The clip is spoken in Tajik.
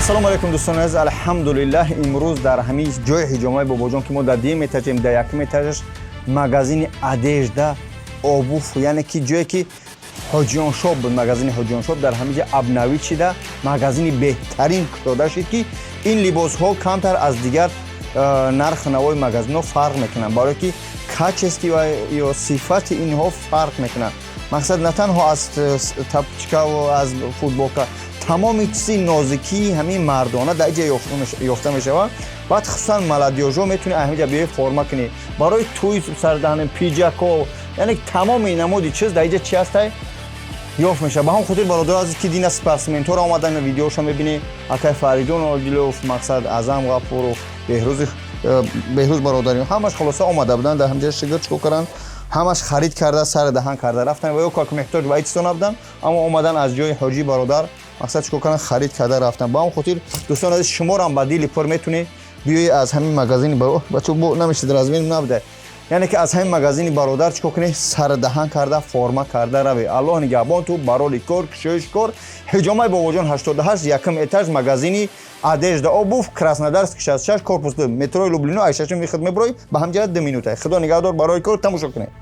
Ассалому алайкум, дӯстони азиз. Алҳамдулиллаҳ, имрӯз дар ҳамин ҷои ҳиҷомаи Бобоҷон, ки мо дар дуюм этажем, дар якум этажаш магазини одежда, обувь, яъне ки ҷое ки Ҳоҷиёншоп буд, магазини Ҳоҷиёншоп дар ҳамин ҷа обновить шида, магазини беҳтарин кушода шид, ки ин либосҳо камтар аз дигар нарху навои магазинҳо фарқ мекунанд, барое ки качество ва ё сифати инҳо фарқ мекунанд. Мақсад, на танҳо аз тапочкаву аз футболка, тамоми чизи нозикии ҳамин мардона дар иҷа ёфта мешавад. Баъд хусусан молодёжо метавонӣ ҳамин ҷа биёи, форма кунӣ барои тӯй, сардаҳани пиджако, яъне тамоми намуди чиз дар иҷа чи ҳастай, ёфт мешавад. Ба ҳамон хотир, бародаро азиз, ки дина спортсментҳоро омадан, видеошо мебинӣ, акай Фаридун Одилов, мақсад, Азам Ғафуров, Беҳрӯзи Беҳрӯз бародариён, ҳамаш хулоса омада буданд дар ҳамҷа. Шигир чикор карданд? Ҳамаш харид карда, сари даҳан карда рафтанд ва ё как меҳтоҷ ба чизо набуданд, аммо омадан аз ҷои ҳоҷии бародар, мақсад, чикор карданд? Харид карда рафтанд. Ба ҳамон хотир, дӯстон азиз, шуморам ба дили пур метунед биёи аз ҳамин магазини бачо бо намешид, размер набуда, яъне ки аз ҳамин магазини бародар чикор кунед? Сардаҳан карда, форма карда равед. Аллоҳ нигаҳбон ту, бароли кор, кушоиш кор. Ҳиҷомаи Бобоҷон, 88, якум этаж, магазини одежда, обувь, Краснодарский 66, корпус 2, метрои Люблино, ай шашум выход меброи, ба ҳамҷа 2 минута. Худо нигаҳдор, барои кор, тамошо кунед.